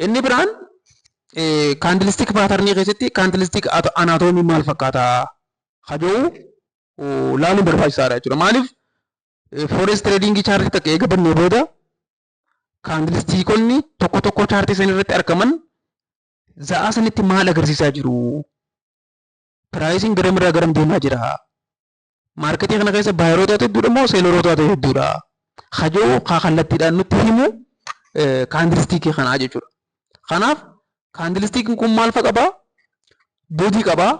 Inni biraan candlestick patternii keessatti candlestick anatomy maal fakkaata haja'u laaluun barbaachisaadha jechuudha. Maaliif, forex trading chartii takka eega bannee booda candlestickonni tokko tokko chartii san irratti argaman za'aa sanitti maal agarsiisaa jiru? Priceiin garam irraa garam deemaa jira? Marketii kana keessa buyeroota hedduudha moo selleroota hedduudha? Haja'u kallattiidhaan nutti himu candlestickii kanaa jechuudha. Kanaaf candlestickiin kun maal fa'a qabaa? Body qabaa,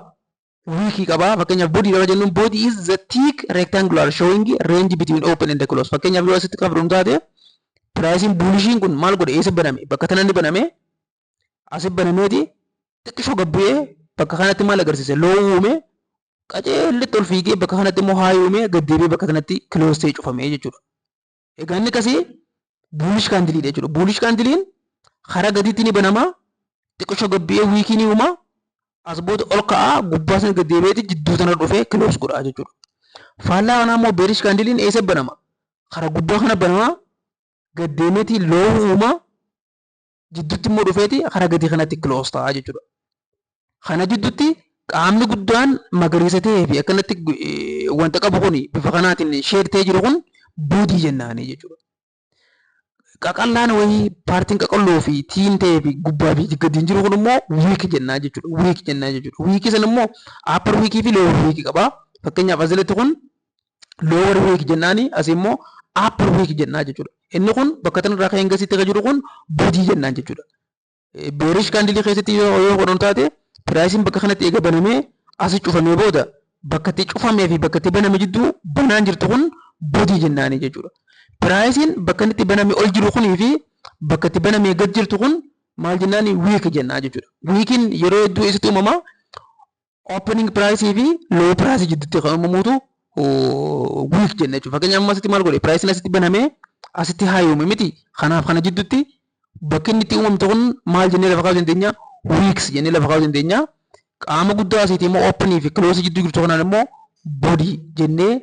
wickii qabaa. Fakkeenyaaf, body qaba jennuun, body is the thick rectangular showing range between open and close. Fakkeenyaaf, yoo asitti qabdu taate, priceiin bullishiin kun maal godhe? Eessa baname? Bakka tanatti baname. Asi banameeti xiqqishoo gabbu'ee bakka kanatti maal agarsiise? Low uume. Qaceellitti ol fiigee bakka kanatti immoo high uume, gad deebi'ee bakka kanatti close ta'ee cufame jechuudha. Egaa inni akkasii bullish candleiidha jechuudha. Bullish candleiin karaa gadiitti ni banama, xiqqishoo gabbu'ee wickii ni uuma, as booda ol ka'aa, gubbaa sana gad deebi'eeti jidduu tana dhufee close godha jechuudha. Faallaa kanaa immoo bearish candleiin eessa banama? Karaa gubbaa kana banama, gad deemeeti low uuma, jidduutti immoo dhufeeti karaa gadii kanatti close ta'a jechuudha. Kana jidduutti qaamni guddaan magariisa ta'ee fi akkanatti wanta qabu kun, bifa kanaatiin shade ta'ee jiru kun, body jennaanii jechuudha. Qaqallaan wayii, partiin qaqalloo fi thin ta'ee fi gubbaa fi gadiin jiru kun immoo wick jennaa jechuudha. Wick jennaa jechuudha. Wickii sana immoo upper wickii fi lower wickii qaba. Fakkeenyaaf, asirratti kun lower wick jennaani, asii immoo upper wick jennaa jechuudha. Inni kun bakka tanarraa ka'ee hangasitti kan jiru kun body jennaan jechuudha. Bearish candleii keessatti yoo godhamu taate, priceiin bakka kanatti eega banamee asi cufamee booda, bakka itti cufamee fi bakka itti baname jidduu banaan jirtu kun body jennaani jechuudha. Priceiin bakka inni itti baname ol jiru kunii fi bakka itti banamee gad jirtu kun maal jennaani? Wick jennaa jechuudha. Wickiin yeroo hedduu eessatti uumama? Opening price fi low price jidduutti kan uumamuutu wick jenna jechuudha. Fakkeenyaaf, amma asitti maal godhe? Priceiin asitti banamee asitti high uume miti. Kanaaf kana jidduutti bakki inni itti uumamte kun maal jennee lafa kaa'uu dandeenya? Wicks jennee lafa kaa'uu dandeenya. Qaama guddaa asiitii immoo openii fi close jidduu jirtu kanaan immoo body jennee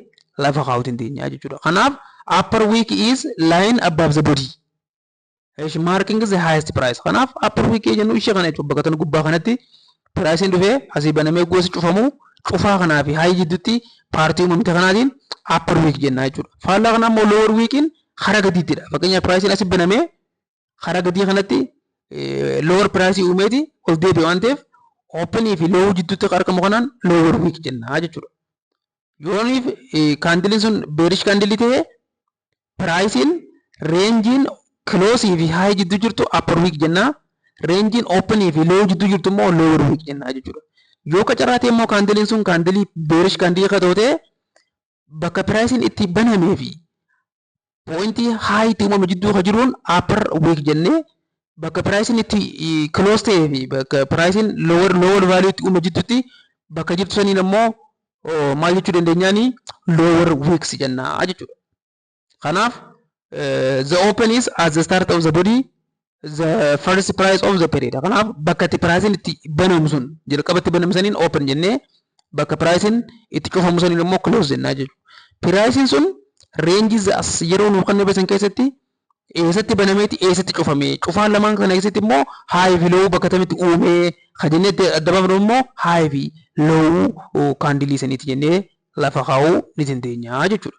lafa kaa'uu dandeenya jechuudha. Kanaaf upper wick is line above the body. Marking the highest price. Kanaaf upper wick jennu ishee kana jechuudha. Bakka tana gubbaa kanatti priceiin dhufee asii banamee gosi cufamu, cufaa kanaa fi high jidduutti partii uumamte kanaatiin upper wick jenna jechuudha. Faallaa kanaa immoo lower wickiin karaa gadiittidha. Fakkeenyaaf, priceiin asii banamee karaa gadii kanatti lower price uumeeti ol deebi'e waan ta'eef, openii fi low jidduutti argamu kanaan lower wick jenna jechuudha. Yooniif candleiin sun bearish candleii ta'e, priceiin rangeiin closeii fi high jidduu jirtu upper wick jenna. Rangeiin openii fi low jidduu jirtu immoo lower wick jenna jechuudha. Yoo qacaraate immoo candleiin sun candleii bearish candleii akka ta'e, bakka priceiin itti banamee fi pointii high itti uumame jidduu kan jiruun upper wick jennee, bakka priceiin itti close ta'ee fi bakka priceiin lower value itti uume jidduutti bakka jirtu saniin immoo maal jechuu dandeenyaani? Lower wicks jennaa jechuudha. Kanaaf the open is at the start of the body, the first price of the period. Kanaaf bakka itti priceiin itti banamu sun, jalqaba itti banamu saniin open jennee, bakka priceiin itti cufamu saniin immoo close jennaa jechuudha. Priceiin sun rangeii as yeroo nuuf kenname san keessatti eessatti banameeti eessatti cufame? Cufaan lamaan kana keessatti immoo high fi low bakka kamitti uumee kan jennee adda baafnu immoo high fi low candleii saniiti jennee lafa kaa'uu ni dandeenya jechuudha.